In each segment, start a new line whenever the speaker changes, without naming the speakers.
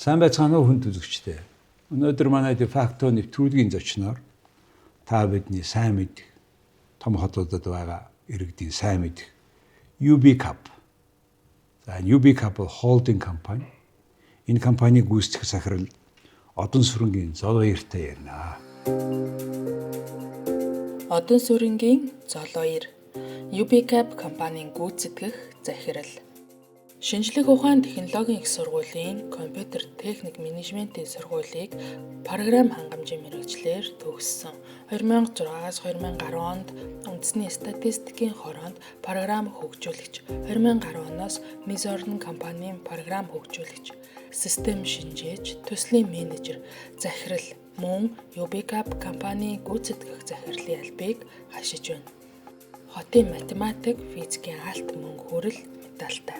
Сайн байцгаана уу, хүндэт үзэгчдээ. Өнөөдөр манай Дефакто нэвтрүүлгийн зочноор та бидний сайн мэдэх, том хотуудад байгаа иргэдийн сайн мэдэх UB Cup. За, UB Cup бол холдинг компани. Энэ компаниг гүйцэтгэх захирал Одон сүрэнгийн Зол Баяртай ярина.
Одон сүрэнгийн Зол Баяр, UB Cap компанийн гүйцэтгэх захирал. Шинжлэх ухаан технологийн их сургуулийн компьютер техник менежментийн сургуулийг програм хангамжийн мэргэжлээр төгссөн. 2006-аас 2010 онд үндэсний статистикийн хороонд програм хөгжүүлэгч, 2010 оноос Мизорн компанийн програм хөгжүүлэгч, систем шинжээч, төслийн менежер, захирал, мөн UBCAP компанийн гүйцэтгэх захирлын албыг хашиж байна. Хотын математик, физикийн алт мөнгө хүрэл медальтай.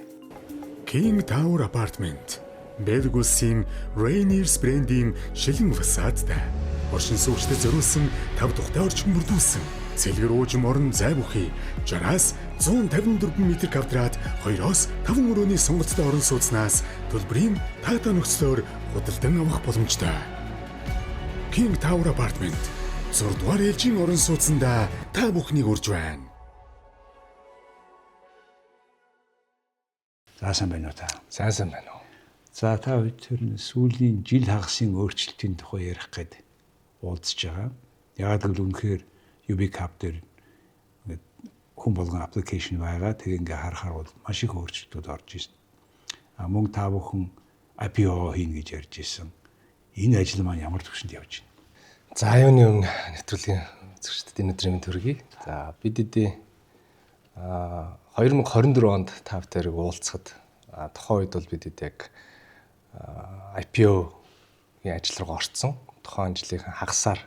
King Tower Apartment Бэлг улсын Rainiers брендийн шилэн фасадтай. Оршин суугчдад зориулсан 5 тухтай орчин бүрдүүлсэн. Цэлгэр уужим орон зай бүхий 60-аас 154 м квадрат 2-оос 5 өрөөний сонголттой орон сууцнаас төлбөрийн таатай нөхцлөөр худалдан авах боломжтой. King Tower Apartment 6 дугаар ээлжийн орон сууцнда та бүхнийг урьж байна.
За, сайн байна уу та?
Сайн сайн байна уу?
За, та хоёр сүүлийн жил хагасын өөрчлөлтийн тухай ярих гээд уулзж байгаа. Яагаад гэвэл үнэхээр UB Cup дээр ингээд хүн болгон application байгаа. Тэгээ ингээ харахаар бол маш их өөрчлөлтүүд орж ирсэн. А мөн та бүхэн IPO хийнэ гэж ярьж ирсэн. Энэ ажил маань ямар түвшинд явж байна?
За, юуны өмнө нэвтрүүлгийн үзэгчдэд энэ өдрийн мэнд хүргэе. За, бид эдийн 2024 онд та бүхнийг уулзахад тухайн үед бол бид эд яг IPO-ийн ажил руу орцсон. Тухайн жилийн хагасаар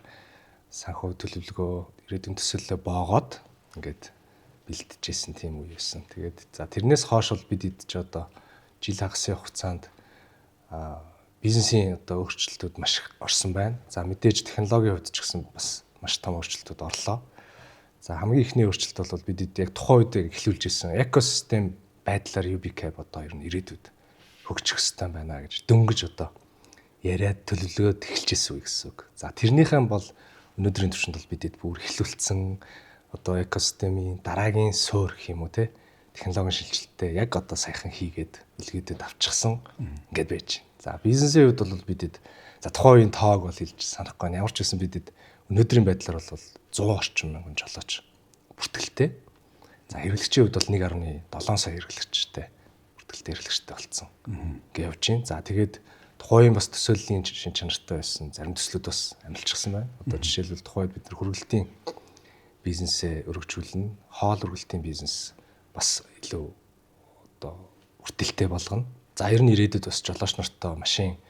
санхүү төлөвлөгөө, ирээдүйн төсөөллөө боогоод ингээд бэлтжижсэн тийм үе байсан. Тэгээд за, тэрнээс хойш бол бид эд ч одоо жил хагасын хугацаанд бизнесийн одоо өөрчлөлтүүд маш их орсон байна. За, мэдээж технологийн хувьд ч гэсэн бас маш том өөрчлөлтүүд орлоо. За, хамгийн эхний өөрчлөлт бол бид яг тухайн үед эхлүүлж ирсэн экосистем байдлаар UBCAP одоо ер нь ирээдүйд хөгжих ёстой байна гэж дөнгөж одоо яриад төлөвлөгөөд эхэлж ирсэн үе гэсэн үг. За, тэрнийхэн бол өнөөдрийн түвшинд бол бидэд бүр эхлүүлсэн одоо экосистемийн дараагийн суурь гэх юм уу, те, технологийн шилжилттэй яг одоо саяхан хийгээд илгээдэд авчихсан ингээд байж байна. За, бизнесийн хувьд бол бидэд, за, тухайн үеийн тоог бол хэлж санахгүй байна. Ямар ч байсан бидэд өнөөдрийн байдлаар бол 100 орчим мянган жолооч бүртгэлтэй. За, хэрэглэгчийн хувьд бол 1.7 сая хэрэглэгчтэй бүртгэлтэй хэрэглэгчтэй болцсон. Ингээ явж байна. За, тэгээд тухайн бас төсөөллийн шин чанартай байсан зарим төслүүд бас амжилтсан байна. Одоо жишээлбэл, тухайд бид нар хүргэлтийн бизнесээ өргөжүүлнэ. Хоол хүргэлтийн бизнес бас илүү одоо хүртэлтэй болгоно. За, ер нь ирээдүйд бас жолооч нартай машин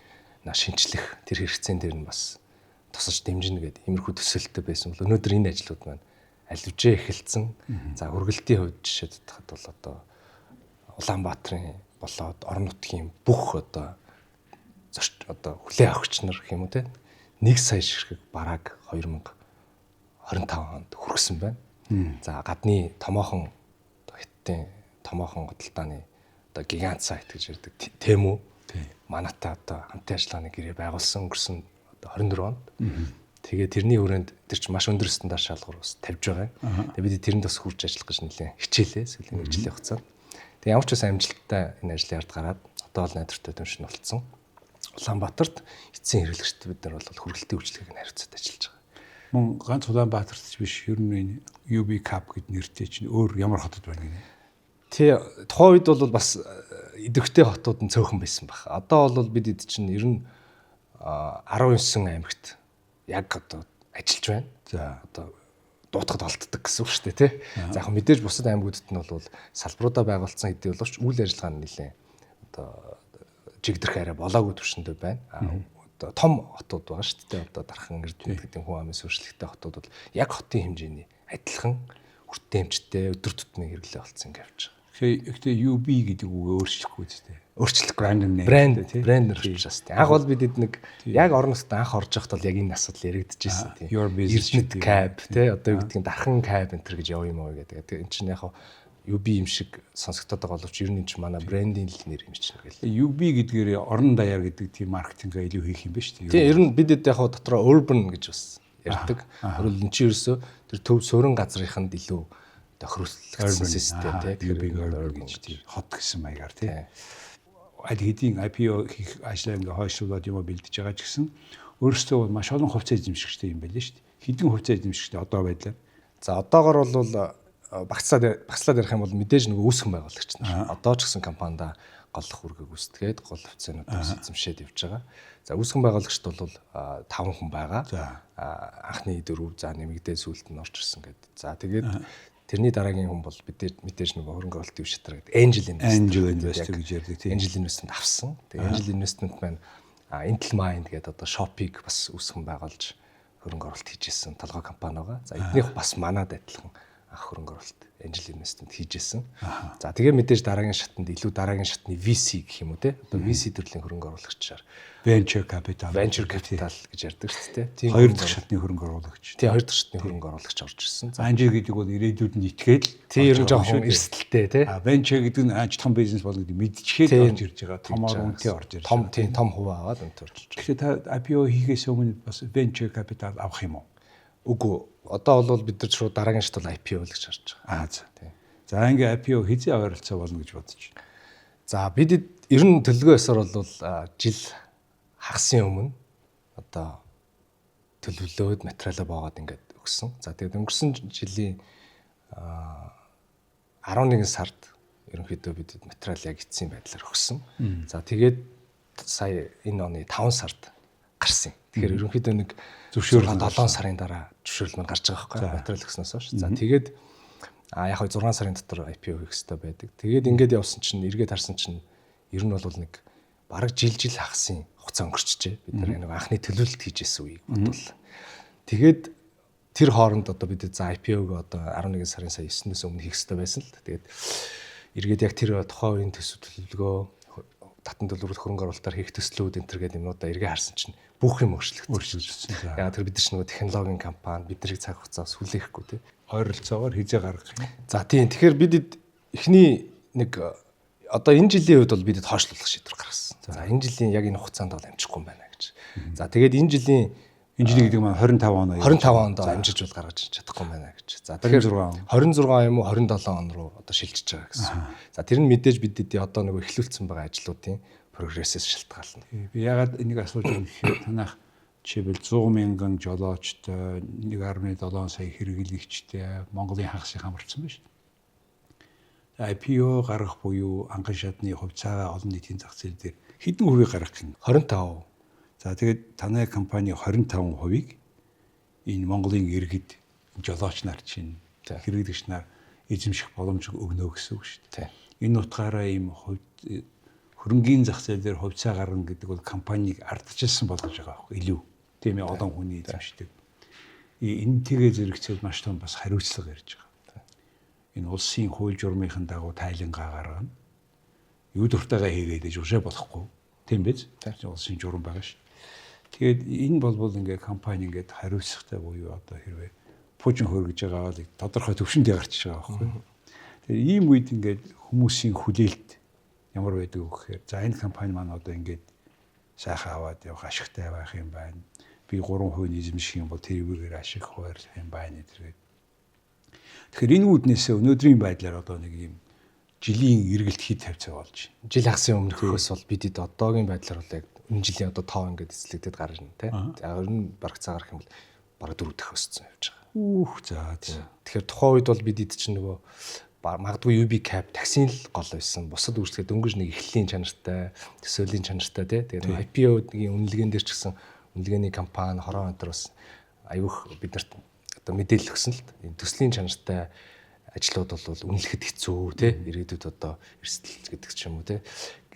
шинчлэх тэр хэрэгцээн дээр нь бас тусаж дэмжинэ гэдэг иймэрхүү төсөөлттэй байсан бол өнөөдөр энэ ажлууд маань аливжээ эхэлсэн. За, хүргэлтийн хувьд жишээ татахад бол одоо Улаанбаатарын болоод орон нутгийн бүх одоо одоо хүлээн авахч нар гэх юм уу, те, 1 сая ширхэг барааг 2025 онд хүргэсэн байна. За, гадны томоохон одоо хятадын томоохон худалдааны одоо гигант сайт гэж ярьдаг Temu манайтай одоо хамтын ажиллагааны гэрээ байгуулсан өнгөрсөн одоо 24 онд. Тэгээ тэрний хүрээнд тэр чинь маш өндөр стандарт шалгуур бас тавьж байгаа юм. Тэгээ бид тэрэнд бас хүрч ажиллах гэж нэлээд хичээлээ сүүлийн нэг жилийн хугацаанд. Тэгээ ямар ч байсан амжилттай энэ ажлын ард гараад одоо бол найдвартай түвшин болцсон. Улаанбаатарт эцсийн хэрэглэгчд бид нар бол хүргэлтийн үйлчилгээг нь хариуцаад ажиллаж байгаа.
Мөн ганц Улаанбаатарт ч биш, ер нь энэ UB Cup гэд нэртэй чинь өөр ямар хотод байна гинэ?
Тий, тухайн үед бол бас идэвхтэй хотууд нь цөөхөн байсан баг. Одоо бол бид эд чинь ер нь 19 аймагт яг одоо ажиллаж байна.
За,
одоо дуутахад олддог гэсэн үг шүү дээ, тий. За, яг мэдээж бусад аймагуудад нь бол салбаруудаа байгуулсан хэдий боловч үйл ажиллагаа нь нэлээд одоо жигдэрх арай болоогүй түвшиндээ байна. Одоо том хотууд байгаа шүү дээ. Одоо Дархан, Эрдэнэт гэдэг хүн амын суурьшлагтай хотууд бол яг хотын хэмжээний адилхан хүртээмжтэй өдөр тутмын хэрэглээ болцсон ингэ явж байгаа.
Тэгэхээр UB гэдэг үгээ өөрчлөхгүй зү,
Өөрчлөхгүй.
Брэнд нэр.
Брэнд брэнд нэр учраас тийм. Анх бол бид эд нэг яг орон нутгад анх орж байхад бол яг энэ асуудал яригдчихсэн тийм.
Your business
Эрдэнэт cab, тий, одоо юу гэдгийг Дархан cab энэ төр гэж яв юм уу гэдэг. Тэгээ эн чинь яг UB юм шиг сонсогдоод байгаа боловч ер нь энэ чинь манай брендийн л нэр юм чинь гэл.
UB гэдгээр орон даяар гэдэг тийм маркетингаа илүү хийх юм ба шүү дээ.
Тийм, ер нь бид яг хаа дотроо urban гэж бас ярьдаг. Өөрөлд энэ чинь ерөөсөө тэр төв суурин газрынханд илүү тохируулагдсан систем тий.
Тэгэхээр urban гэж тийм хот гэсэн маягаар тий. Аль хэдийн IPO хийх ажлаа ингээ хойшлуулад юм бэлдэж байгаа ч гэсэн өөрсдөө маш олон хувьцаа эзэмшигчтэй юм байна л шүү дээ. Хэдэн хувьцаа эзэмшигчтэй одоо байдлаар?
За одоогор бол багцлаад ярих юм бол мэдээж нөгөө үүсгэн байгуулагч нар. Одоо ч гэсэн компанида голлох үүргийг гүйцэтгээд гол хувьцаануудыг эзэмшээд явж байгаа. За үүсгэн байгуулагчд бол 5 хүн байгаа. Анхны 4 за нэмэгдээ сүүлд нь орж ирсэн гэдэг. За тэгээд тэрний дараагийн хүн бол мэдээж нөгөө хөрөнгө оруулалт юу шатраа гэдэг Angel
Investor. Angel Investor гэж ярьдаг тийм.
Angel Investment авсан. Тэгээд Angel Investment маань Intel Mind гэдэг одоо Shopee-г бас үүсгэн байгуулж хөрөнгө оруулалт хийж исэн толгой компани байгаа. За эднийх бас манад адилхан анх хөрөнгө оруулалт Angel Investment хийж исэн. За тэгээ мэдээж дараагийн шатанд илүү дараагийн шатны VC гэх юм уу те. Одоо VC төрлийн хөрөнгө оруулагчаар
Venture Capital
Venture Capital гэж ярьдаг шүү дээ.
Тийм хоёр дахь шатны хөрөнгө оруулагч.
Тийм, хоёр дахь шатны хөрөнгө оруулагч орж ирсэн.
За Angel гэдэг бол ирээдүйд нь итгээд л
тийм ер нь жоохон эрсдэлтэй те.
А venture гэдэг нь том бизнес болно гэдэг мэдчихээд орж ирж байгаа. Томоор үнэтэй орж ирж
байгаа. Том тийм том хувь аваад үнэтэй орж ирж
байгаа. Тэгэхээр та IPO хийхээс өмнө бас venture capital авах юм уу?
Үгүй. Одоо бол бид нар шууд дараагийн шат бол IPO л гэж харж
байгаа. Аа за. За ингээ IPO хэзээ ойролцоо болно гэж бодож байна.
За бид ер нь төлөвлөгөө ёсоор бол жил хагасын өмнө одоо төлөвлөөд материалаа боогоод ингээд өгсөн. За тэгээд өнгөрсөн жилийн 11 сард ерөнхийдөө бид материал яг эцсийн байдлаар өгсөн. За тэгээд сая энэ оны 5 сард гарсан. Тэгэхээр ерөнхийдөө нэг
зөвшөөрөл
7 сарын дараа зөвшөөрөл маань гарч байгаа байхгүй материал өгснөөс хойш. За тэгээд яг хөө 6 сарын дотор IPO хийх хэрэгтэй байдаг. Тэгээд ингээд явсан чинь эргээд харсан чинь ер нь бол нэг бараг жил хагасын хугацаа өнгөрчжээ. Бид нар нэг анхны төлөвлөлт хийж исэн үеийг бодвол. Тэгээд тэр хооронд одоо бид за IPO-г одоо 11 сарын сая 9-өөс өмнө хийх хэрэгтэй байсан л. Тэгээд эргээд яг тэр тухайн үеийн төсөв төлөвлөгөө татан төлөвлөлт хөрөнгө оруулалтаар хийх төслүүд энэ төр гэдэг юмнуудаа эргээ харсан чинь бүх юм өөрчлөгдсөн. Яг тэр бид нар ч нөгөө технологийн компани бид нарыг цаг хугацаас хүлээхгүй тий.
Ойролцоогоор хизээ гаргах юм.
За тийм. Тэгэхээр бид эхний нэг одоо энэ жилийн үед бол бидэд хойшлуулах шийдвэр гаргасан. За энэ жилийн яг энэ хугацаанд бол амжихгүй юм байна гэж. За тэгээд энэ жилийн
энэ жилийн гэдэг маань 25 он
25 онд амжиж бол гаргаж чадахгүй байна гэж. За тэгэхээр 26 юм уу 27 он руу одоо шилжиж байгаа гэсэн. За тэр нь мэдээж бидэд одоо нөгөө эхлүүлсэн байгаа ажлуудын прогрессээс шалтгаална.
Би ягаад энийг асууж байгаа гэхээр танах жишээлбэл 100 мянган жолоочтой 1.7 сая хэрэглэгчтэй Монголын хагасыг хамарсан байна шүү дээ. IPO гаргах буюу анхан шатны хувьцаагаа олон нийтийн зах зээл дээр хэдэн хувийг гаргах юм?
25%.
За тэгээд танай компани 25%-ийг энэ Монголын иргэд жолооч нар чинь хэрэглэгч нар эзэмших боломж өгнө гэсэн үг шүү дээ. Энэ утгаараа ийм хөрөнгийн зах зээл дээр хувьцаа гаргана гэдэг бол компанийг ардчилсан болгож байгаа байхгүй илүү. Тийм ээ, олон хүний эзэмшдэг. Энэ тэгээ зэрэгцээд маш том бас хариуцлага ярьж байгаа. Энэ улсын хууль журмынхын дагуу тайлангаа гаргана. Юу дуртайгаа хийгээд ээж ушаа болохгүй. Тийм биз? Улсын журам байгаа ш. Тэгээд энэ болбол ингээ компани ингээд хариуцлагатай буюу одоо хэрвээ пужин хөргөж байгаа бол тодорхой төвшөнд гарч байгаа байхгүй. Тэгээд ийм үед ингээд хүмүүсийн хүлээлт ямар байдаг вэ гэхээр за энэ компани маань одоо ингээд сайхан аваад явах ашигтай байх юм байна. Би 3% эзэмших юм бол тэр үүгээр ашиг хуваарлах юм байна зэрэг. Тэгэхээр энэ үүднээсээ өнөөдрийн байдлаар одоо нэг юм жилийн эргэлт хэд тавьцаа болж байна.
Жил хагасын өмнөхөөс бол бидэд одоогийн байдлаар бол яг энэ жилийн одоо 5 ингээд эзлэгдээд гарна тий. За ер нь бараг цаа гарах юм бол бараг 4 дахь өссөн явж байгаа.
Үүх за.
Тэгэхээр тухайн үед бол бидэд чинь нөгөө магадгүй UB cap таксийн л гол байсан. Бусад үйлчлэгээ дөнгөж нэг эхлэлийн чанартай, төсөөлийн чанартай тий. Тэгээд IPO-гийн үнэлгээн дээр ч гэсэн үнэлгээний компани хорон энэ төр бас аюух биднэрт одоо мэдээлэл өгсөн л энэ төслийн чанартай ажлууд бол үнэлэхэд хэцүү тий. Ирээдүйд одоо эрсдэл гэдэг ч юм уу тий.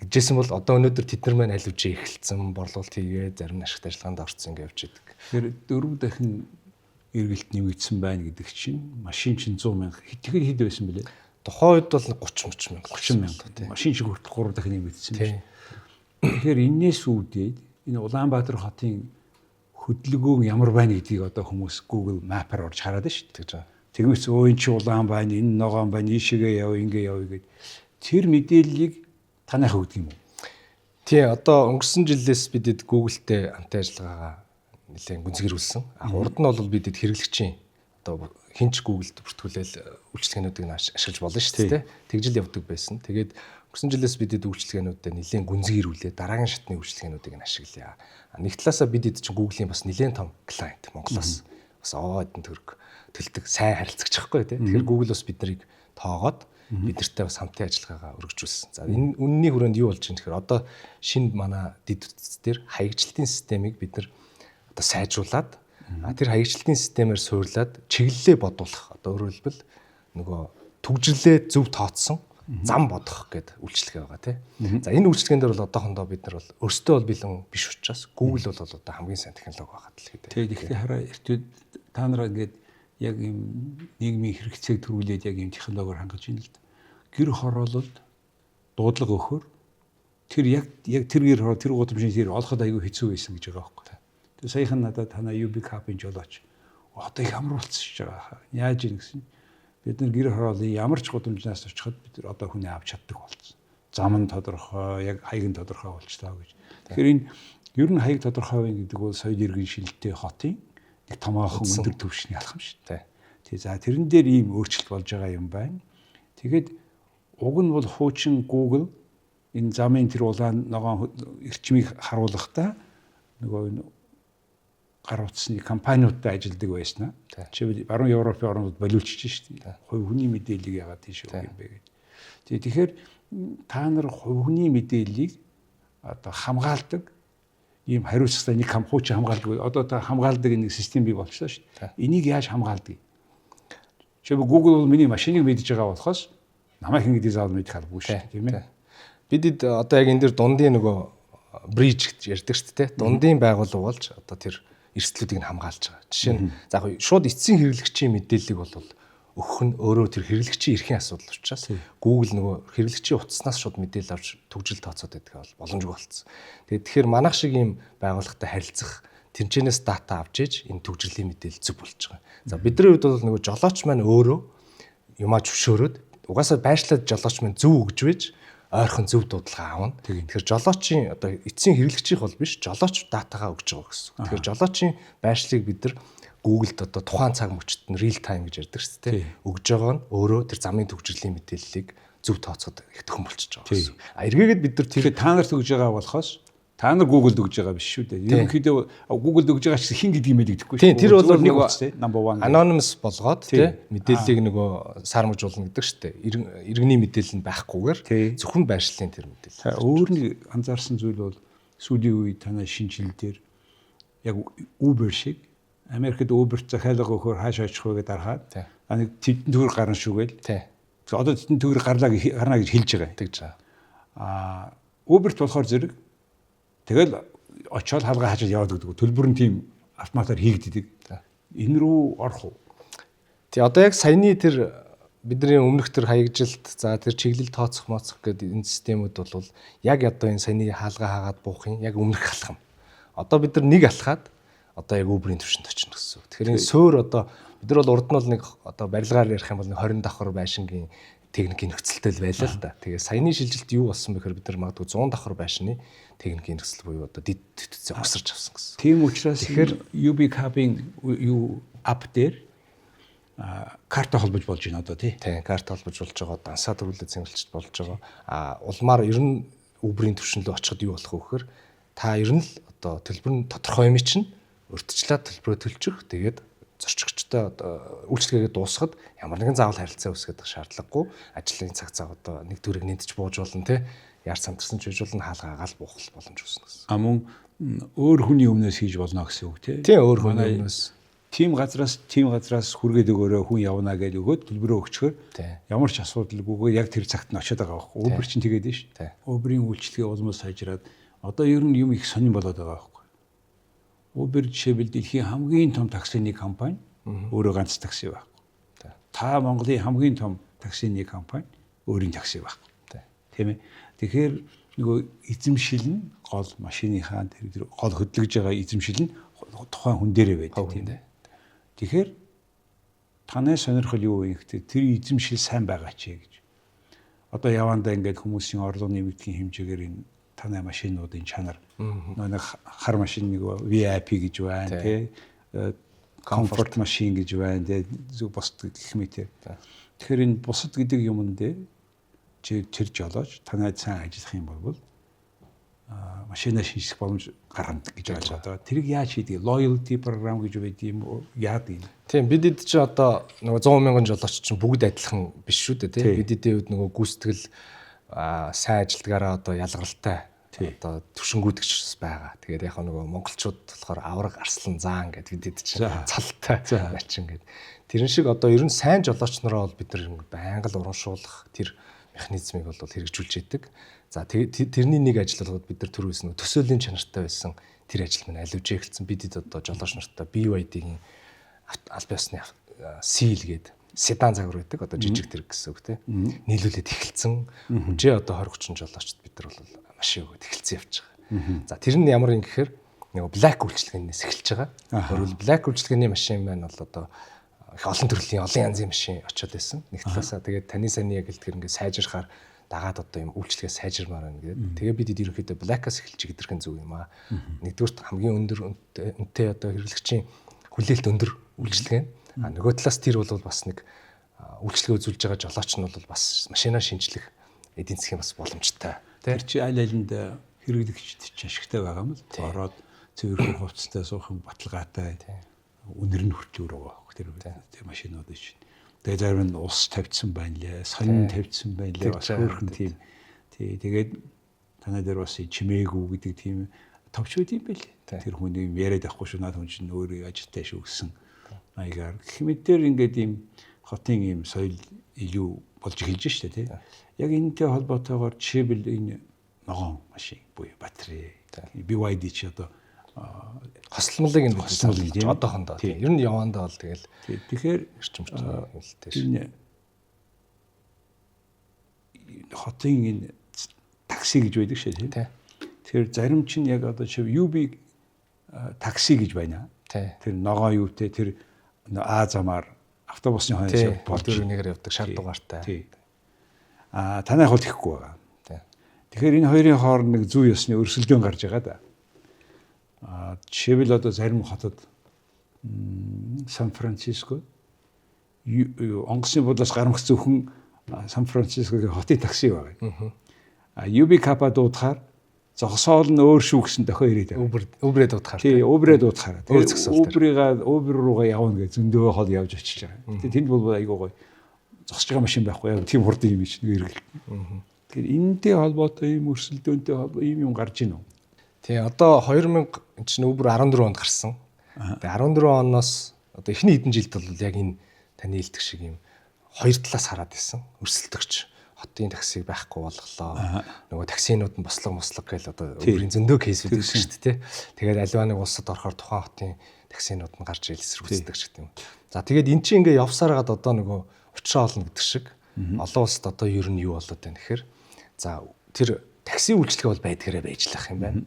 Гэжсэн бол одоо өнөөдөр тэд нар маань аль үжи эхэлсэн, борлуулалт хийгээ, зарим нь ашигт ажиллагаанд орцсон ингэ явж идэг.
Тэгэхээр 4 дахин эргэлт нэмэгдсэн байна гэдэг чинь машин чинь 100 мянга тэгэхээр хэд байсан бэлээ?
Тухайн үед бол 30 мянга.
30 мянга тий. Машин шиг хүртэл 3 дахин нэмэгдсэн байна. Тэгэхээр энээс үүдээд энэ Улаанбаатар хотын хөдөлгөөн ямар байна гэдгийг одоо хүмүүс Google Map-аар орж хараад байна шүү дээ. Тэгмэс өө эн чи улаан байна, энэ ногоон байна, ийшээгээ яв, ингээ яв гэд тэр мэдээллийг танайх өгдөг юм уу?
Тий, одоо өнгөрсөн жилээс бид Google-тэй хамтын ажиллагаагаа нэлээд гүнзгийрүүлсэн. Урд нь бол бид хэрэглэгчийн одоо хинч Google-д бүртгүүлээл үйлчилгээнүүдийг нь ашиглаж болно шүү дээ. Тэгжил явдаг байсан. Тэгээд өнгөрсөн жилээс бид үйлчилгээнүүдэд нэлээд гүнзгийрүүлээ. Дараагийн шатны үйлчилгээнүүдийг нь ашиглая. Нэг талаасаа бид чинь Google-ийн бас нэлээд том клиент Монголоос бас эдэн төгрөг төлдөг сайн харилцагч байхгүй тий. Тэгэхээр Google бас бид нарыг тоогоод бид нартай бас хамтын ажиллагаагаа өргөжүүлсэн. За энэ үнний хүрээнд юу болж байна гэхээр одоо шинэ манай дэд бүтц дээр хаягчлалтын системийг бид нар одоо сайжруулад тэр хаягчлалтын системээр суурлаад чиглэлээ бодуулах, одоо өөрөөр хэлбэл нөгөө түгжрэлээ зөв тооцсон зам бодох гэдэг үйлчилгээ байгаа тий. За энэ үйлчилгээн дээр бол одоохондоо бид нар бол өөрсдөө бол бэлэн биш учраас Google бол одоо хамгийн сайн технологи байгаа дэлхийд.
Тий, тэгэхээр хараа эртүүд та нараа ингээд яг юм нийгмийн хэрэгцээг төрүүлээд яг юм технологиор хангаж байна л да. Гэр хороололд дуудлага өгөхөр тэр яг тэр гэр хороо тэр гудамжийн тэр олоход айгүй хэцүү байсан гэж байгаа байхгүй. Тэгээ саяхан надад танаа UB Cup-ын жолооч одоо их амар болцсон гэж байгаа. Яаж юм гэсэн бид нар гэр хороолын ямар ч гудамжнаас очиход бид нар одоо хүнээ авч чаддаг болцсон. Зам нь тодорхой, яг хаяг нь тодорхой болчлоо гэж. Тэгэхээр энэ ер нь хаяг тодорхой вэ гэдэг бол соёл иргэн шилтэй хотын нэг томоохон өндөр түвшний алхам шүү дээ. Тий, за тэрэн дээр ийм өөрчлөлт болж байгаа юм байна. Тэгээд уг нь бол хуучин Google энэ замын тэр улаан ногоон эрчмийг харуулахдаа нөгөө энэ гар утасны компаниудтай ажилладаг байснаа. Жишээлбэл баруун Европын орнууд болиулчихж шүү дээ. Хувь хүний мэдээллийг яагаад тийш өгөх юм бэ гэж. Тэгэхээр та нар хувь хүний мэдээллийг одоо хамгаалдаг ийм хариуцлагатай нэг хуучин хамгаалдаг. Одоо та хамгаалдаг нэг систем бий болчихлоо шүү дээ. Энийг яаж хамгаалдаг? Жишээлбэл Google бол миний машиныг мэдж байгаа болохоос намайг хэн гэдгийг заавал мэдэх албагүй шүү дээ, тийм ээ.
Бид одоо яг энэ дэр дундын нөгөө бриж гэж ярьдаг шүү дээ. Дундын байгууллага болж одоо тэр эрсдлүүдийг нь хамгаалж байгаа. Жишээ нь за яг шууд эцсийн хэрэглэгчийн мэдээллийг бол өгөх нь өөрөө тэр хэрэглэгчийн эрхийн асуудал учраас Google нөгөө хэрэглэгчийн утаснаас шууд мэдээлэл авч түгжил тооцоод байдаг бол боломжгүй болцсон. Тэгээд тэгэхээр манайх шиг ийм байгууллагатай харилцах тэнцэнээс дата авч ээж энэ түгжрэлийн мэдээлэл зөв болж байгаа. За бидний хувьд бол нөгөө жолооч маань өөрөө юмаа зөвшөөрөөд угаасаа байршлаад жолооч маань зөв өгж байж ойрхон зөв дуудлага аавна. Тэгэхээр жолоочийн одоо эцсийн хэрэглэгчийнх бол биш, жолооч датагаа өгч байгаа гэсэн. Тэгэхээр жолоочийн байршлыг бид нар Google-д одоо тухайн цаг мөчид нь real time гэж ярьдаг шүү дээ. Өгж байгаа нь өөрөө тэр замын түгжрэлийн мэдээллийг зөв тооцоход их төхөн болчихж байгаа гэсэн. А эргээгээд бид нар
тэр та нарт өгж байгаа болохоос та нар Google-д өгж байгаа биш шүү дээ. Ерөнхийдөө Google-д өгж байгаа ч хэн гэдгийг мэддэхгүй
шүү. Тэр бол нэг number 1 anonymous болгоод тий мэдээллийг нөгөө сармажуулна гэдэг шүү дээ. Иргэний мэдээлэл нь байхгүйгээр зөвхөн байршлын тэр мэдээлэл.
Өөр нэг анзаарсан зүйл бол сүүлийн үед танай шинэ жил дээр яг Uber шиг Америкт Uber захиалга өгөхөөр хаашаа очих вэ гэдээ дарахад нэг тэдэн төгрөг гарна шүү гээл. Одоо тэдэн төгрөг гарлаа гарна гэж хэлж байгаа.
Тэгж байгаа.
Аа Uber-т болохоор зэрэг тэгэл очиод хаалгаа хаажаад яваад өгдөг. Төлбөр нь тийм автоматар хийгддэг. Энэ рүү орох уу?
Тий, одоо яг саяны тэр бидний өмнөх тэр хаягжилт, за тэр чиглэл тооцох моцох гэдэг энэ системүүд бол яг одоо энэ саяны хаалгаа хаагаад буухын яг өмнөх алхам. Одоо бид нар нэг алхаад одоо яг Uber-ийн түвшинд очино гэсэн үг. Тэгэхээр энэ суур одоо бид нар бол урд нь бол нэг одоо барилгаар ярих юм бол нэг 20 давхар байшингийн техникийн нөхцөлтэй л байлаа л да. Тэгээ саяны шилжилт юу болсон бэ гэхээр бид нар магадгүй 100 давхар байшины техникийн нөхцөл буюу одоо дэд бүтцээ усарч авсан гэсэн.
Тийм учраас тэгэхээр UB Cab-ын юу ап дээр карта холбож болж байна одоо тий.
Тийм, карта холбож болж байгаа, дансаа төрүүлээ цэнгэлчд болж байгаа. А улмаар ер нь Uber-ийн түвшин рүү очиход юу болох вэ гэхээр та ер нь л одоо төлбөр нь тодорхой юм чинь урьдчилаад төлбөрөө төлчих. Тэгээд зорчигчтой одоо үйлчлэгээгээ дуусгахад ямар нэгэн заавал харилцаа үүсгэх шаардлагагүй. Ажлын цаг зав одоо нэг төрөг нэмтж бууж болно те. Яар самтарсан ч байж болно, хаалгаа агаал буух боломж үүснэ гэсэн.
А мөн өөр хүний өмнөөс хийж болно гэсэн үг те.
Тийм, өөр хүний өмнөөс.
Тийм газраас хүргээд өгөөрэй хүн явна гэж өгөөд төлбөрөө өгчхөр ямар ч асуудалгүйгээр яг тэр цагт нь очиод байгаа байхгүй. Uber чинь тэгээд нь шүү дээ. Uber-ийн үйлчлэгээ улмаас сайжраад одоо ер нь юм их сонин болоод байгаа байхгүй. Uber жишээлбэл дэлхийн хамгийн том таксины компани өөрөө ганц такси байхгүй. Та Монголын хамгийн том таксины компани өөрийн такси байхгүй. Тийм ээ. Тэгэхээр нөгөө эзэмшил нь гол машиныхаа тэр гол хөдлөж байгаа эзэмшил нь тухайн хүн дээрээ байдаг тийм ээ. Тэгэхээр Танай сонирхол юу вэ гэхдээ тэр эзэмшил сайн байгаа ч гэж. Одоо явандаа ингээд хүмүүсийн орлого нэмэгдэхийн хэмжээгээр энэ танай машинуудын чанар нэг хар машин нэг VIP гэж байна тий, comfort машин гэж байна тий, зүг бусд гэх мэт. Тэгэхээр энэ бусад гэдэг юмн дээр чи тэр жолооч танай сайн ажиллах юм бол машинаа шинжлэх боломж гаргана гэж ойлгоод байгаа. Тэрийг яаж хийдэг? Loyalty program гэж байдаг юм уу? Яадаг юм?
Тийм, бид эд чи одоо нөгөө 100 мянган жолооч чинь бүгд адилхан биш шүү дээ, тийм. Бид эдийн хувьд нөгөө гүйцэтгэл сайн ажилдгаараа одоо ялгаралтай одоо төвшингүүдэгч байгаа. Тэгээд яг нөгөө монголчууд болохоор авраг арслан заан гэд бид эд чинь цалтай начин гэд. Тэрэн шиг одоо ер нь сайн жолооч нараа бол бид нар байнга л урамшуулах тэр механизмыг бол хэрэгжүүлж яадаг. За, тэрний нэг ажил болгоод бид нар түрүүс нөгөө төсөөлийн чанартай байсан тэр ажил маань аль эхэлсэн. Бид эд одоо жолооч нартай BYD-ийн аль биесны Seal гээд седан загвар байдаг. Одоо жижиг тэрэг гэсэн үг тийм. Нийлүүлээд эхэлсэн. Хүнжээ одоо 20 30 жолоочд бид нар бол машин өгөөд эхэлсэн явж байгаа. За, тэр нь ямар юм гэхээр нөгөө Black үйлчилгээнээс эхэлж байгаа. Өөрөлд Black үйлчилгээний машин маань бол одоо их олон төрлийн олон янзын машин очиод байсан. Нэг талаасаа тэгээд таны саний яг хэлдгэр ингээд сайжрахаар дагаад одоо юм үйлчлэгээ сайжирмаар байна гэдэг. Тэгээ бид ерөнхийдөө Black-аас эхэлж идэрхэн зүг юм аа. Нэгдүгüрт хамгийн өндөр үнэтэй одоо хэрэглэгчийн хүлээлт өндөр үйлчилгээ. А нөгөө талаас тэр бол бас нэг үйлчлэгээ үзүүлж байгаа жолооч нь бол бас машинаа шинжлэх эдийн засгийн бас боломжтой.
Тэр чи аль алинд хэрэглэгчд ч ашигтай байгаа юм л. Ороод цэвэрхэн хувцастай суух юм баталгаатай. Үнэр нь хүртэл өөр байгаа. Тэр машинууд чинь. Тэгээ зарим нь ус тавьдсан байна лээ, сонин тавьдсан байна лээ. Бас хөөрхөн тийм. Тий, тэгээд танай дээр бас чимээгүй гэдэг тийм товч байд юм бэл. Тэр хүн юм яриад авахгүй шүү. Наад хүн чинь өөрөө ажилтай шүү гэсэн маягаар. Гэх мэтээр ингээд ийм хотын ийм соёл илүү болж эхэлж штэ тий. Яг энэтэй холбоотойгоор жишээлбэл энэ ногоон машин буюу батарей BYD чи одоо
хосломлыг энэ хосломлыг одоохондоо тийм. Ер нь явандаа бол тэгэл.
Тэгэхээр
эрчим хүчний хэмнэлттэй
шүү. Энэ хотын энэ такси гэж байдаг шээ тийм. Тэгэхээр зарим чинь яг одоо чи UB такси гэж байна. Тэр ногоон юутэй тэр А замаар автобусны хойноос
болж нэгээр явдаг шар дугаартай.
А танайх бол тэхгүй байгаа. Тэгэхээр энэ хоёрын хооронд нэг зүй ёсны өрсөлдөөн гарч байгаа да. А жишээлбэл одоо зарим хотод Сан Франциско онгоцны буудлаас гармах зөвхөн Сан Францискогийн хотын такси байгаа. А UB Kappa дуудахаар зогсоол нь өөр шүү гэсэн дохио ирээд
байгаа. Uber-ээ дуудахаар.
Тий, Uber-ээ дуудахаар. Тэгээ Uber руугаа явна гэж зөндөө хол явж очиж байгаа. Тэгээ тэнд бол айгүй гоё зогсож байгаа машин байхгүй яг тийм хурдан юм чи нэг эргэлт. Тэгэхээр энэтэй холбоотой ийм өрсөлдөөнтэй холбоо ийм юм гарч ийн үү?
Тий, одоо 2000 чинь Uber 14 онд гарсан. Тэгээ 14 оноос одоо эхний хэдэн жилд бол яг энэ таны хэлдэг шиг юм хоёр талаас хараад исэн. Өрсөлдөгч хотын таксиг байхгүй болголоо. Нөгөө таксинууд нь бослого мослого гээл одоо Uber-ийн зөндөө кейсүүд байдаг шүү дээ. Тэгээд аливаа нэг улсад орохоор тухайн хотын таксинууд нь гарч ирэл эсэргүүцдэг ч гэдэг юм. За, тэгээд эн чинь ингээ явсаар гад одоо нөгөө учраа олно гэдэг шиг олон улсад одоо ер нь юу болоод байна гэхээр за тэр такси үйлчилгээ бол байдгаараа байж лах юм байна.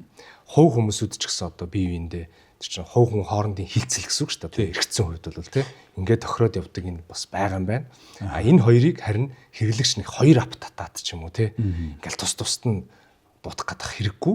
Хувь хүмүүсүүд ч гэсэн одоо бие биендээ тэр чинь хувь хүн хоорондын хилцэл гэсэн үг шүү дээ. Эргэцсэн хувьд бол тий ингээд тохироод явдаг энэ бас байгаа юм байна. А энэ хоёрыг харин хэрэглэгч нэг хоёр ап татаад ч юм уу тий ингээл тус тусад нь дутах гадах хэрэггүй.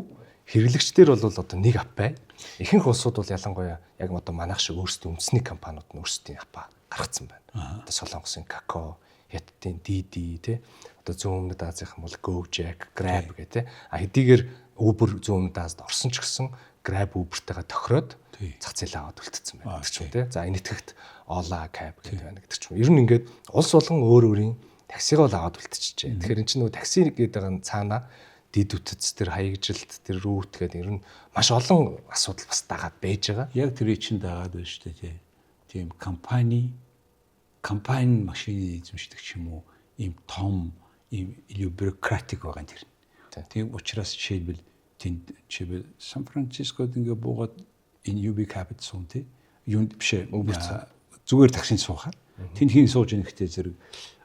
Хэрэглэгчдэр бол одоо нэг ап бай. Ихэнх улсууд бол ялангуяа яг одоо манайх шиг өөрсдийн үндэсний компаниуд нь өөрсдийн апаа гаргацсан байна. Одоо Солонгосын Kakao, Хятадын Didi тий одоо зүүн өмнөд Азийнхан бол Gojek, Grab гэх тий. А хэдийгээр Uber зүүн өмнөд Азид орсон ч гэсэн Grab Uber-тэйгээ тохироод зах зээл аваад үлдсэн байна гэдэг ч юм тий. За энэ итгэгт Ola Cab гэдэг байна гэдэг ч юм. Ер нь ингээд улс болгон өөр өөрийн таксигаа бол аваад үлдчихжээ. Тэгэхээр эн чинь нөгөө такси гэдэг байгаа нь цаана дид үтэц тэр хаягжилт тэр рүүт гэдэг ер нь маш олон асуудал бас дагаад байж байгаа.
Яг тэр чинь дагаад байна шүү дээ тий. Тийм компани машины эзэмшдэг ч юм уу ийм том ийм илүү бюрократик байгаа юм тэр. Тийм учраас жишээлбэл тэнд жишээлбэл Сан Францискод ингээ буугаад энэ UB Capital суун тий. Юунд биш Uber зүгээр таксинд суухаар тэнд хин сууж ийн гэхдээ зэрэг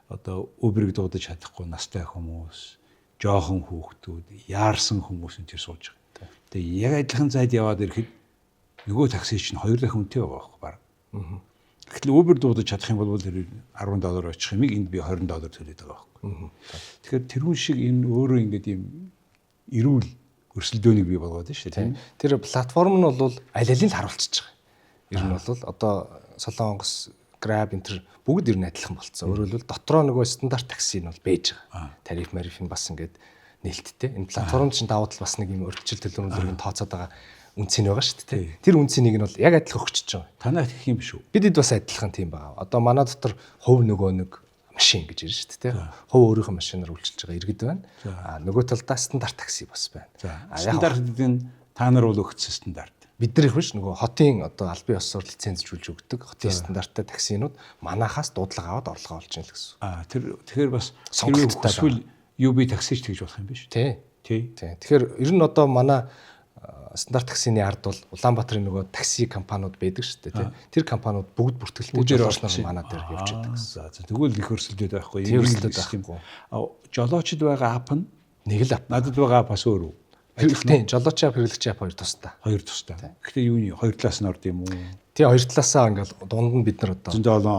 одоо Uber-ыг дуудаж чадахгүй настай хүмүүс, жоохон хүүхдүүд, яарсан хүмүүс энэ тэр сууж байгаа. Тэгээ яг адилхан зайд яваад ирэхэд нөгөө такси чинь хоёр дахин үнэтэй байгаа байхгүй баг. Гэтэл Uber дуудаж чадах юм бол тэр $10 очих юмыг энд би $20 төлөөд байгаа байхгүй. Тэгэхээр тэрүүн шиг энэ өөрөө ингээд юм эрүүл өрсөлдөөнийг бий болгоод байна шүү дээ, тийм.
Тэр платформ нь бол аль алийг л харуулчихж байгаа. Ер нь бол одоо Солонгос, Grab энэ төр бүгд ер нь адилхан болцсон. Өөрөөр хэлбэл дотроо нөгөө стандарт такси нь бол байж байгаа. Тариф мариф нь бас ингээд нээлттэй. Энэ платформ чинь давуу тал бас нэг юм өргөжил төлөөлөмжлөрийг тооцоод байгаа үнцийг байгаа шүү дээ. Тэр үнцнийг нь бол яг адилхан өгчөж байгаа.
Танайх гэх юм биш үү?
Бидэд бас адилхан тийм байгаа. Одоо манай дотор хувь нөгөө нэг машин гэж ирнэ шүү дээ. Хувь өөрийнхөө машинаар үйлчилж байгаа иргэд байна. А нөгөө талдаа стандарт такси бас байна.
Стандарт гэдэг нь та нар бол өгсөн стандарт.
Бид нар их биш нөгөө хотын одоо албан ёсоор лицензжүүлж өгдөг хотын стандарттай таксинууд манахаас дуудлага аваад орлогоо олж ийн л гэсэн.
А тэр тэгэхээр бас сонголттой UB таксич тэгж болох юм биш
үү? Тий. Тий. Тэгэхээр ер нь одоо манай стандарт таксины ард бол Улаанбаатарын нөгөө такси компаниуд байдаг шүү дээ, тий. Тэр компаниуд бүгд бүртгэлтэй жолооч нар манай дээр явж байдаг
гэсэн. За тэгвэл их өрсөлдөөд байхгүй.
Өрсөлдөөд байхгүй.
Жолоочд байгаа app нь
нэг л app.
Надад байгаа app бас өөр үү?
Хэрэглэгчийн жолооч app, хэрэглэгчийн app хоёр тусдаа.
Хоёр тусдаа. Гэхдээ юуны хоёр талаас нь орд юм уу?
Тий, хоёр талаасаа ингээл дунд нь бид нар одоо
зөндөө олон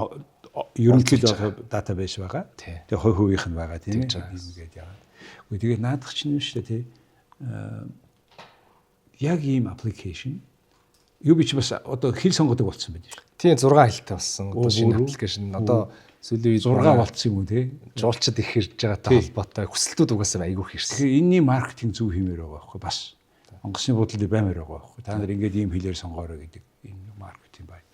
ерөнхийдөө database байгаа. Тэгээ хувь хувийнх нь байгаа тийм ээ. Ингээд яагаад. Үгүй тэгээ наадах чинь юм шүү дээ тий. Яг ийм application юу би чи бас одоо хэл сонгодог болсон байх шүү.
Тийм 6 хэлтэй болсон. Одоо шинэ application одоо сүүлийн үед
6 болцсон юм уу те?
Жуулчид их ирж байгаатай холбоотой хүсэлтүүд угаасаа айгүй их ирсэн.
Тэгэхээр энэний маркетинг зөв хиймээр байгаа байхгүй бас. Онгоцны буудлын баймаар байгаа байхгүй. Та нар ингээд ийм хэлээр сонгоорой гэдэг энэ маркетинг байна.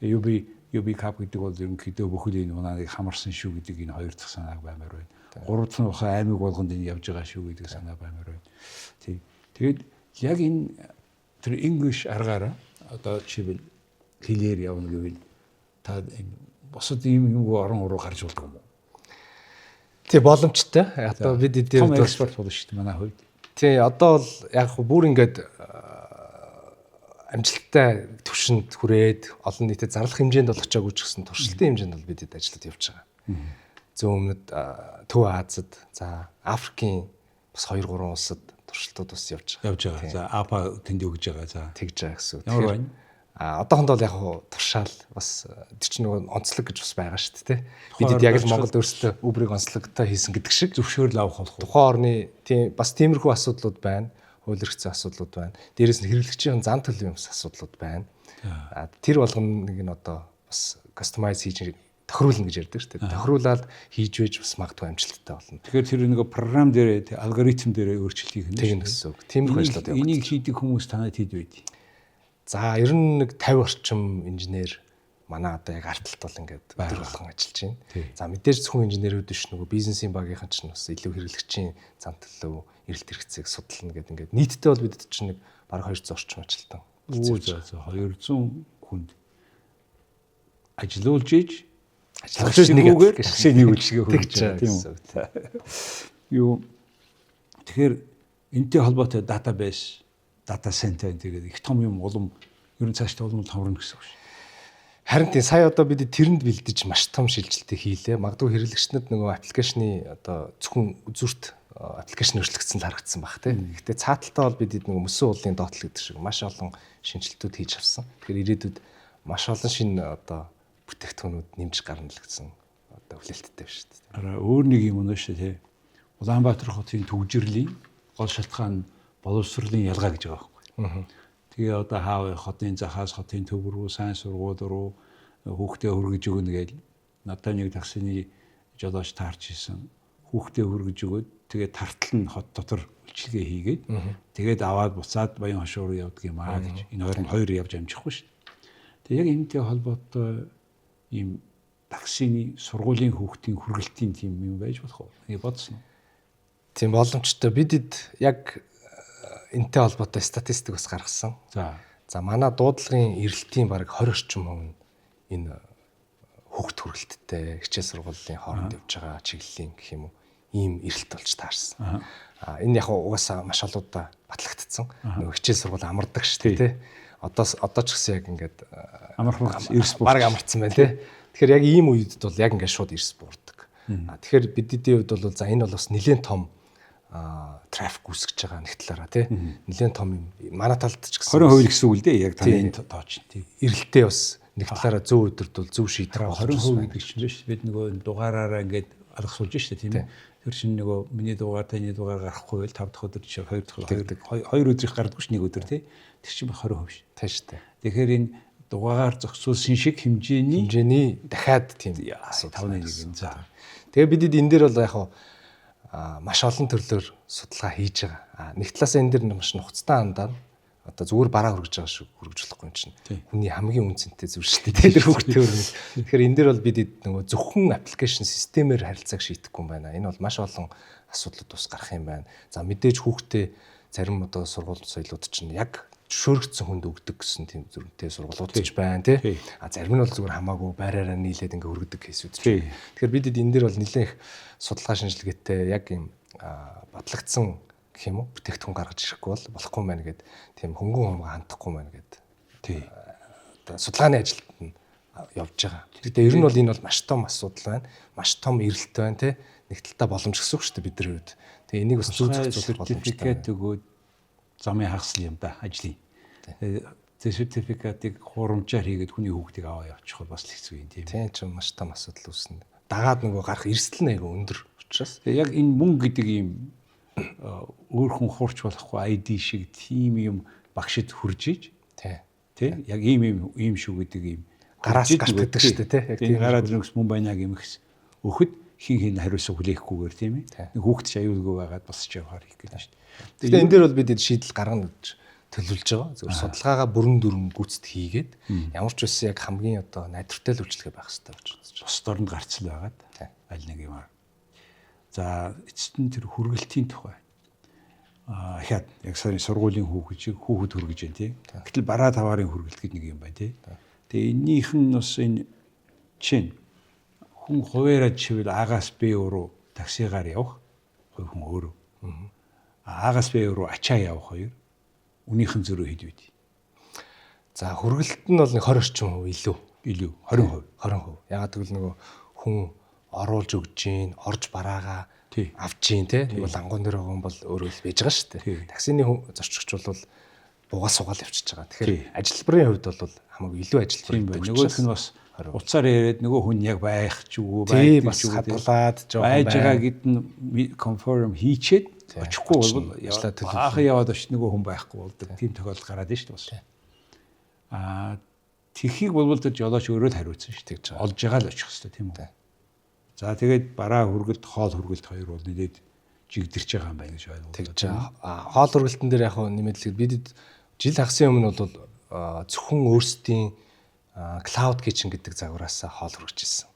Тэгээ UB Cup гэдэг бол ерөнхийдөө бүхэл энэ унааныг хамарсан шүү гэдэг энэ хоёр дахь санааг баймаар байна. Гурав дахь нь болохоор аймаг болгонд энэ явж байгаа шүү гэдэг санаа баймаар байна. Тий. Тэгээд яг энэ тэр English аргаараа одоо жишээлбэл хэлээр явна гэвэл та энэ бусад ийм юмгүй орон руу гарч болдог юм уу?
Тий, боломжтой. Одоо бид
эдгээр том экспорт болно шүү дээ манай хувьд.
Тий, одоо бол яг бүр ингээд амжилттай түвшинд хүрээд олон нийтэд зарлах хэмжээнд бол очиагүй ч гэсэн туршилтын хэмжээнд бол бид ажиллаад явж байгаа. Зүүн өмнөд, Төв Азад, за Африкийн бас 2 3 улсад туршилтууд бас явж
байгаа. Явж байгаа. За АПА тэнд өгж байгаа. За
тэгж байгаа гэсэн.
Ямар байна?
А одоохондоо бол яг хуу туршаал бас тэр чинь нөгөө онцлог гэж бас байгаа шүү дээ. Бидэд яг л Монголд өөрсдөө Uber-ыг онцлогтой хийсэн гэдэг шиг
зөвшөөрөл авах болох уу?
Тухайн орны тийм бас тиймэрхүү асуудлууд байна. Хууль эрх зүйн асуудлууд байна. Дээрээс нь хэрэглэгчийн зан төлөвийн бас асуудлууд байна. А тэр болгоныг нь одоо бас customize хийж тохируулна гэж ярьдаг шүү дээ. Тохируулаад хийж байж бас магадгүй амжилттай болно.
Тэгэхээр тэр нэг програм дээр алгоритм дээр өөрчлөлт хийх
нь шүү гэсэн үг. Тиймэрхүү ажлууд
явагдаж. Энийг хийдэг хүмүүс танад хэд байд?
За ер нь нэг 50 орчим инженер манай одоо яг ард талд бол ингээд өдөр болгон ажиллаж байна. За мэдээж зөвхөн инженерүүд биш нөгөө бизнесийн багийнхан чинь бас илүү хэрэглэгчийн зан төлөв, эрэлт хэрэгцээг судална гэдэг ингээд нийтдээ бол бид чинь нэг бараг 200 орчим ажилтан.
За 200 хүнд ажилуулж иж
ажиллаж
нэг такси нэг үйлчилгээ хүргэж байгаа тийм үү. Юу тэгэхээр энэтэй холбоотой database, data center тэгээд их том юм улам ер нь цаашдаа улам томорно гэсэн үг шүү.
Харин тийм сая одоо бид тэрэнд бэлдэж маш том шилжилтийг хийлээ. Магадгүй хэрэглэгчнүүд нөгөө аппликейшны одоо зөвхөн үзүүрт аппликейшн өөрчлөгдсөн л харагдсан баг тийм. Гэхдээ цааталтаа бол бид нөгөө мөсөн уулын доотлол гэдэг шиг маш олон шинжилтүүд хийж авсан. Тэгэхээр ирээдүйд маш олон шинэ одоо бүтээгдэхүүнүүд нэмж гарна л гэсэн одоо хүлээлттэй байна шүү
дээ. Араа өөр нэг юм өнөө шүү дээ. Улаанбаатар хотын түгжрэлийн гол шалтгаан нь боловсролын ялгаа гэж байгаа байхгүй. Тэгээ одоо хаав хотын захаас хотын төв рүү, сайн сургууль руу хүүхдээ хөргөж өгнө гэж надад нэг таксины жолооч таарч исэн. Хүүхдээ хөргөж өгөөд тэгээ тартал нь хот дотор үйлчилгээ хийгээд тэгээд аваад буцаад баян хошуу руу явдаг юм аа гэж. Энэ хоёр нь хоёр явж амжихгүй шүү дээ. Тэгээ яг энэтэй холбоотой ийм таксины сургуулийн хүүхдийн хүргэлтийн тийм юм байж болох уу? Нэг бодсон уу?
Тийм боломжтой. Бидэд яг энэтэй холбоотой статистик бас гаргасан. За манай дуудлагын эрэлтийн бараг 20 орчим хувь нь энэ хүүхд хүргэлттэй хичээл сургуулийн хооронд явж байгаа чиглэлийн гэх юм уу ийм эрэлт болж таарсан. А энэ яг угаасаа маш олоудаа батлагдсан. Нөгөө хичээл сургууль амардаг шүү дээ, тий. Одоо ч гэсэн яг ингээд
амархан эрс
бараг амарцсан байна тий. Тэгэхээр яг ийм үед бол яг ингээд шууд эрс буурдаг. А тэгэхээр бидний хувьд бол за энэ бол бас нэлээд том трафик үүсгэж байгаа нэг талаараа тий. Нэлээд том юм. Манай талд ч
гэсэн 20% гэсэн үг л дээ яг таны энэ тооч тий.
Эрэлтээ бас Нэг талаараа зөв өдөртөл зөв шийдэх
20% гэдэг чинь биш. Бид нөгөө дугаараараа ингээд алгасуулж штэ, тийм ээ. Тэр чинь нөгөө миний дугаар, таны дугаар гарахгүй байл 5 дахь өдөр чинь 2 дахь 2 өдрих гардаггүй ш, нэг өдөр тий. Тэр чинь 20% ш.
Тийм штэ.
Тэгэхээр энэ дугаагаар зохицуулсан шиг хэмжээний
дахиад тийм
5.1. За.
Тэгээ бидэд энэ дээр бол яг маш олон төрлөөр судалгаа хийж байгаа. Нэг талаас энэ дээр маш нухацтай хандаа одоо зүгээр бараа хүргэж байгаа шүү, хүргэж болохгүй юм чинь. Хүний хамгийн үн цэнтэй зүйл шүү дээ. Тэр хүүхдээ өрнө. Тэгэхээр энэ дээр бол бид нөгөө зөвхөн аппликейшн системээр харилцааг шийдэхгүй юм байна. Энэ бол маш олон асуудлууд ус гарах юм байна. За мэдээж хүүхдээ зарим одоо сургууль соёлууд чинь яг зөвшөөрөгдсөн хүнд өгдөг гэсэн тийм зүрхтэй сургуулиуд ч байна тий. А зарим нь бол зүгээр хамаагүй байраараа нийлээд ингээ хөргөдөг кейсүүд ч. Тэгэхээр бид энэ дээр бол нэлээд их судалгаа шинжилгээтэй яг юм батлагдсан гэх юм уу бүтээгдэхүүн гаргаж ирэхгүй бол болохгүй мэн гэд тийм хөнгөн хумгаа хандахгүй мэн гэд.
Тий.
Одоо судалгааны ажилд нь явж байгаа. Гэхдээ ер нь бол энэ бол маш том асуудал байна. Маш том эрэлт байна тий. Нэг талдаа боломж гэсэн үг шүү дээ бидний хувьд. Тэгээ энийг бас зөв зохицуулах
боломжтой. Сертификат өгөөд замын хагас юм да ажлын. Тэгээ сертификатыг хурамжаар хийгээд хүний хүүхдийг аваа явуучих бол бас л хэцүү юм тийм.
Тийм ч маш том асуудал үүснэ. Дагаад нөгөө гарах эрсдэл нь айгүй өндөр учраас.
Тэгээ яг энэ мөнгө гэдэг юм өөр хүн хуурч болохгүй ID шиг тийм юм багшид хурж иж.
Тий.
Тэ? Яг ийм юм ийм шүү гэдэг юм
гараас гартдаг шүү дээ, тий.
Яг тийм гараад ирнэ мөн байна гэмэхс. Өхөд хин хин хариуцлага хүлээхгүйгээр тийм ээ. Нэг хүүхд ч аюулгүй байгаад босч явахаар хийх гэдэг шүү
дээ. Тэгэхээр энэ дээр бол бид шийдэл гаргана гэж төлөвлөж байгаа. Зөвхөн судалгаагаа бүрэн дүрм гүйцэд хийгээд ямар ч үсэн яг хамгийн одоо найдвартай л үйлчлэгээ байх хэрэгтэй гэж
үзэж байна. Бус дорнд гарцал байгаад аль нэг юмар. За эцэст нь тэр хүргэлтийн тухай. Ахаад яг сарын сургуулийн хүүхэд шиг хүүхэд хүргэж байна тий. Гэтэл бараа таварын хүргэлт гэдэг нэг юм байна тий. Тэгээ эннийх нь бас энэ чинь хүн хуваараа жишээл А-гаас Б руу таксигаар явах хувь хүн өөрөө. А-гаас Б руу ачаа явах хоёр үнийхэн зөрүү хэд вэ?
За хүргэлт нь бол 20 орчим хувь илүү.
Илүү 20%.
20%. Ягаад гэвэл нөгөө хүн оруулж өгж гин, орж бараагаа авч гин те. Нэг бол ангуун дээр байгаа хүн бол өөрөө л байж байгаа шүү дээ. Таксины зорчигч бол бугаас сугаал явчихж байгаа. Тэгэхээр ажилбарын хувьд бол хамаагүй илүү ажилбар
гэдэг. Нөгөөх нь бас уцаар яриад нөгөө хүн яг байх ч үгүй
байх бас хадгалаад
жоохон байж байгаа гэд нь confirm хийчээд очихгүй бол аахан яваад очиж нөгөө хүн байхгүй болдог. Тийм тохиолдол гараад байна шүү дээ. Аа тэхийг болвол тэр жолооч өөрөө л хариуцсан шүү дээ. Олж байгаа л очих хэрэгтэй тийм үү? За тэгээд бараа хүргэлт, хоол хүргэлт хоёр бол нэлээд жигдэрч байгаа юм байна гэж
ойлголоо. Тэгж байгаа. Хоол хүргэлтэн дээр яг нэмэлт бид жил хагасын өмнө бол зөвхөн өөрсдийн Cloud Kitchen гэдэг загвараас хоол хүргэж ирсэн.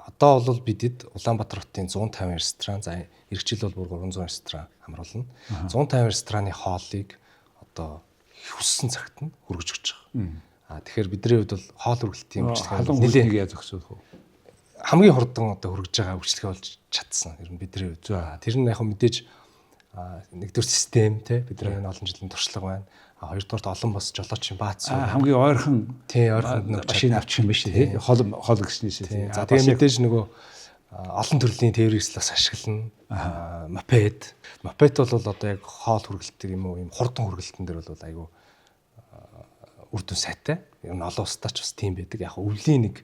Одоо бол бидэд Улаанбаатар хотын 150 ресторан, за эх жил бол бүр 300 ресторан хамруулна. 150 рестораны хоолыг одоо хүссэн цагт нь хүргэж өгч байгаа. Тэгэхээр бидний хувьд бол хоол хүргэлтийн
үйлчилгээ нэлээд яаж зохицуулах вэ?
Хамгийн хурдан одоо хүргэж байгаа үйлчилгээ болж чадсан. Ер нь бидний хувьд. Тэр нь яг мэдээж нэгдүгээр систем те бидний энэ олон жилийн туршлага байна. Хоёрдугаарт олон бас жолоочийн баац
хамгийн ойрхон
тий ойрхонд
машин авчих юм байна шүү тий хол хол гэснээсээ
тий. За тэгээ мэдээж нөгөө олон төрлийн тээврийн хэрэгсэл бас ашиглана. Мопед. Мопед бол одоо яг хоол хүргэлтэр юм уу юм хурдан хүргэлтэн дээр бол айгүй үр дүн сайтай. Ер нь олон улсдаа ч бас тийм байдаг. Яг өвлийн нэг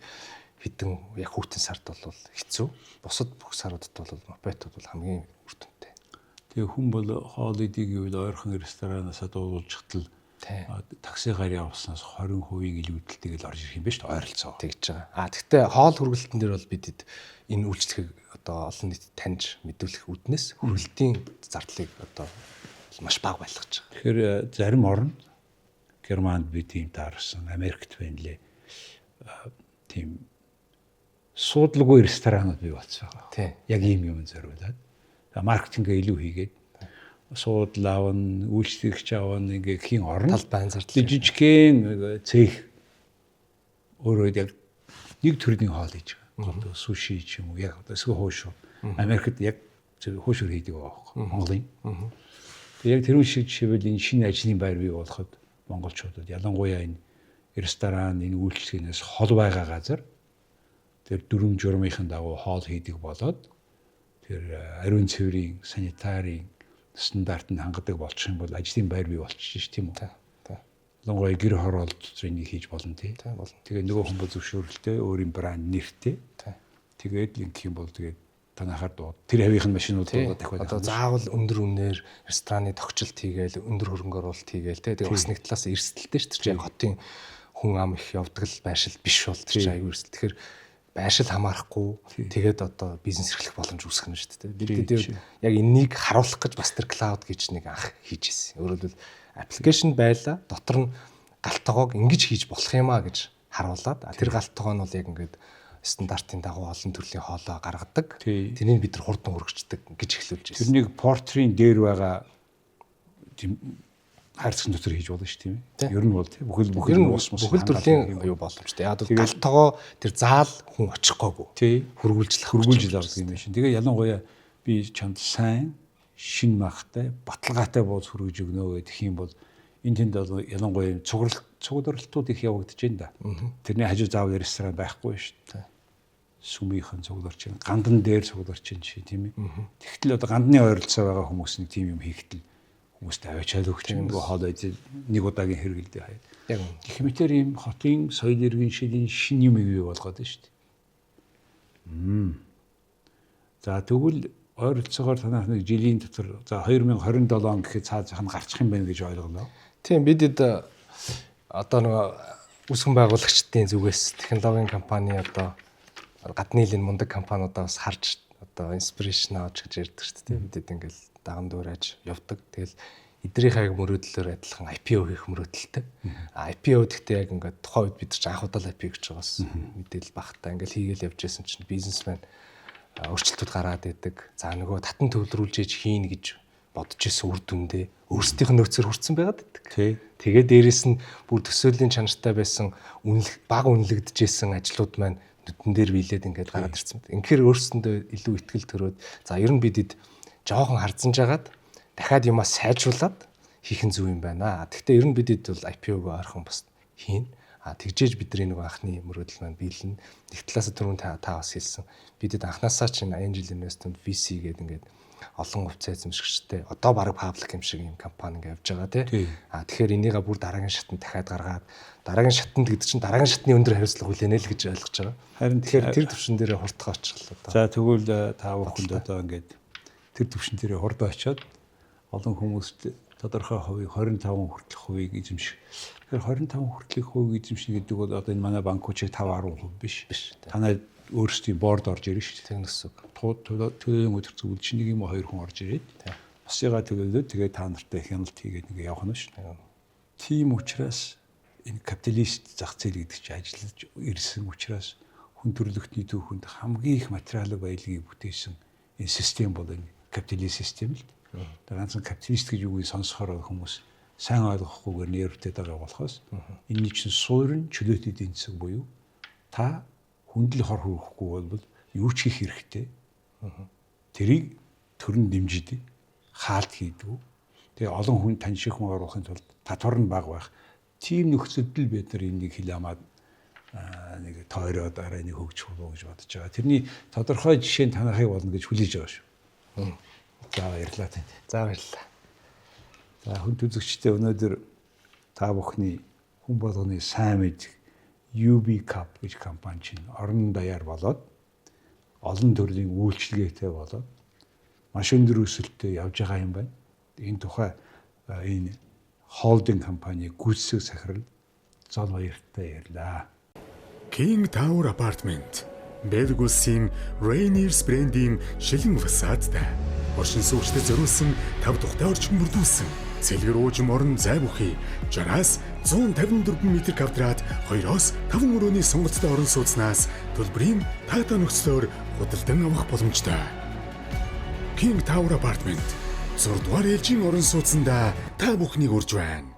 хэдэн яг хүүтэн сард бол хэцүү. Бусад бүх саруудад бол мопедууд бол хамгийн үр дүнтэй.
Тэгээ хүн бол хоол идэх гэвэл ойрхон рестораноосаа дуулуулчихтал таксигаар явснаас 20% илүүдэлтэйг л орж ирэх юм байна шүү дээ ойролцоо.
Тэгж байгаа. А тэгтээ хоол хүргэлтэн дээр бол бид энэ үйлчлэгийг одоо олон нийтэд таньж мэдүүлэх үүднээс хүргэлтийн зардлыг одоо маш бага байлгаж
байгаа. Тэгэхээр зарим оронд Германд би тийм таарсан, Америкт байна лээ. Тийм суудлгүй ресторанууд бий болсон байгаа. Яг ийм юм зориулаад маркетингээ илүү хийгээд суудал авна, үйлчлэгч авна, ингээ хийн орно.
Талбайн зардал.
Жижигхэн цех өөрөө яг нэг төрлийн хоол хийж байгаа. Одоо суши ч юм уу яг одоо эсвэл хуушуур. Америкт яг хуушуур хийдэг байгаа байхгүй Монголын. Тэгээ яг тэр шиг жишээвэл энэ шинэ ажлын байр бий болоход монголчуудад ялангуяа энэ ресторан, энэ үйлчлэгнээс хол байгаа газар тэр дүрм журмынхын дагуу хоол хийдэг болоод тэр ариун цэврийн санитарын стандарт нь хангадаг болчих юм бол ажлын байр бий болчих ш тийм үү?
Тийм.
Ялангуяа гэр хороолт дотор энийг хийж болно тий.
Тийм болно.
Тэгээ нөгөө хүн бол зөвшөөрөлтэй, өөрийн брэнд нэртэй.
Тийм.
Тэгээд линк юм бол тэгээд танахаар дууд. Тэр хавийнх нь машинууд дуудаад дахиад
Одоо заавал өндөр үнээр рестораны тогтчлт хийгээл, өндөр хөрөнгө оруулалт хийгээл тий. Тэгээ бас нэг талаас эрсдэлтэй шүү дээ. Яг хотын хүн ам их явдаг л байршил биш бол тэр чинь аягүй эрсдэл. Тэгэхээр байршил хамаарахгүй тэгээд одоо бизнес эрхлэх боломж үүсгэх нь шүү дээ. Бид дээр яг энэнийг харуулах гэж бас тэр cloud гэж нэг анх хийж ирсэн. Өөрөөр хэлбэл аппликейшн байла, дотор нь гал тогоог ингэж хийж болох юм а гэж харуулад тэр гал тогоо нь бол яг ингээд стандартын дагуу олон төрлийн хоолой гаргадаг. Тэрнийг бид нар хурдан хүргэждэг гэж эхлүүлж ирсэн.
Тэрнийг портрийн дээр байгаа тийм хайрцагт дотор хийж болно шүү тийм ээ. Ер нь бол тийм бүхэл ус мус
бүхэл төрлийн юу боломжтой. Яг бол гал тогоо тэр заал хүн очихгүйгүй. Хөргүүлж
авдаг юм шин. Тэгээ ялангуяа би чамд сайн шин махтай баталгаатай бууз хүргэж өгнө гэх юм бол энэ тэнд бол ялангуяа цугларалтууд их явагдаж байна да. Тэрний хажуу заавал ресторан байхгүй шүү дээ. Сүмийнхэн цугларч байна. Гандан дээр цугларч байна чи тийм ээ. Тэгтэл одоо гандны ойролцоо байгаа хүмүүс нэг тийм юм хийхтэл хүмүүст аваачаал өгч нөгөө хоол нэг удаагийн хэрэгэлдээ хаяад.
Яг
гэх мэтэр ийм хотын соёл иргэн шилийн шин юм бий болгоод байна шүү дээ. За тэгвэл ойролцоогоор танах нэг жилийн дотор за 2027 он гэхэд цаазах нь гарчих юм байна гэж ойлголоо.
Тийм бид одоо нөгөө үүсгэн байгуулагчдын зүгээс технологийн компани одоо гадны л энэ мундаг компаниудаа бас харж одоо инспирэшн авч гэж ярьдаг шүү дээ. Бид ингээл даган дуурайж явдаг. Тэгэл эдрийнхээ яг мөрөөдлөөр адилхан IPO хийх мөрөөдөлтэй. IPO гэхдээ яг ингээд тухайн үед бид нар ч анх удаа IPO гэж байгаас мэдээлэл багтаа ингээл хийгээл явж байсан чинь бизнесмен өөрчлөлтүүд гараад идэг. За нөгөө татан төвлөрүүлж ээж хийнэ гэж бодож исэн үр дүндээ өөрсдийнх нь нөөцөөр хүрсэн байгаад идэг. Тэгээ дээрэс нь бүр төсөөллийн чанартай байсан үнэлэх бага үнэлэгдэжсэн ажлууд маань нүдэн дээр биелээд ингээд гараад ирсэн. Үнэхээр өөрсөндөө илүү ихтгэл төрөөд за ер нь бидэд жоохон хардсан жагаад дахиад юмаа сайжруулад хийх нь зөв юм байна. Гэхдээ ер нь бидэд бол IPO-го ойрхон бас хийн. А тэгжээж бидний нэг анхны мөрөөдөл маань биелнэ. Нэг талаас түрүүн та бас хэлсэн. Бидэд анханасаа чинь Angel Investment VC гэдэг ингээд олон хувьцаа эзэмшигчтэй одоо бараг public юм шиг юм компани ингээд явж байгаа тий. А тэгэхээр энийгээ бүр дараагийн шатанд дахиад гаргаад дараагийн шатанд гэдэг чинь дараагийн шатны өндөр хариуцлага хүлээнэ л гэж ойлгож байгаа.
Харин
тэгэхээр тэр төвшин дээр хурдхан очихлоо.
За тэгвэл та бүхэнд одоо ингээд тэр төвшин дээр хурдан очиод олон хүмүүст тодорхой хувийг 25 хүртэлх хувийг эзэмших. Тэгэхээр 25 хүртэлх хувийг эзэмшнэ гэдэг бол одоо энэ манай банкуучийг 5 10% биш. Танай өөрсдийн борд орж ирнэ шүү дээ.
Тийм гэсэн үг.
Төлөөний өдөр зөвлөж чинь нэг юм уу хоёр хүн орж ирээд бусыгаа төлөөлөөд тэгээ та нартай хяналт хийгээд нэг явах нь шүү дээ. Тийм учраас энэ капиталист зах зээл гэдэг чинь ажиллаж ирсэн учраас хүн төрөлхтний түүхэнд хамгийн их материалын баялагийг бүтээсэн энэ систем бол энэ капиталист систем л дээ. Тэгээ ганцхан капиталист гэж үгийг сонсохоор хүмүүс сайн ойлгохгүйгээр нервтэй байгаа болохоос энэний чинь суур нь чөлөөт эдийн засаг буюу та хүндэл хор хөрөхгүй бол юу ч хийх хэрэгтэй. Тэрийг төрн дэмжидэг, хаалт хийдэг. Тэгээ олон хүн тань шиг хүн оруулахын тулд татвар нь бага байх. Тийм нөхцөлд л бид нар энийг хил хамаад нэг тойроод арай нэг хөгжих болов гэж бодож байгаа. Тэрний тодорхой жишээ нь танахыг болно гэж хүлээж байгаа шүү. За баярлалаа танд.
За баярлалаа.
За хүн үзэгчдээ өнөөдөр та бүхний хүн болгоны сайн мэдэх UB Cup гэж компани чинь орон даяар болоод олон төрлийн үйлчилгээтэй болоод маш өндөр өсөлттэй явж байгаа юм байна. Энэ тухай энэ холдинг компани гүйцэтгэх захирал Зол баяртай ярьлаа.
King Tower Apartment Бэлг улсын Rainiers брендийн шилэн фасадтай. Оршин суугчдад зориулсан 5 тухтай орчин бүрдүүлсэн. Цэлгэр уужим орон зай бүхий 60-аас 154 м квадрат 2-оос 5 өрөөний сонголттой орон сууцнаас төлбөрийн таатай нөхцлөөр худалдан авах боломжтой. King Tower Apartment 6 дугаар ээлжийн орон сууцнда та бүхнийг урьж байна.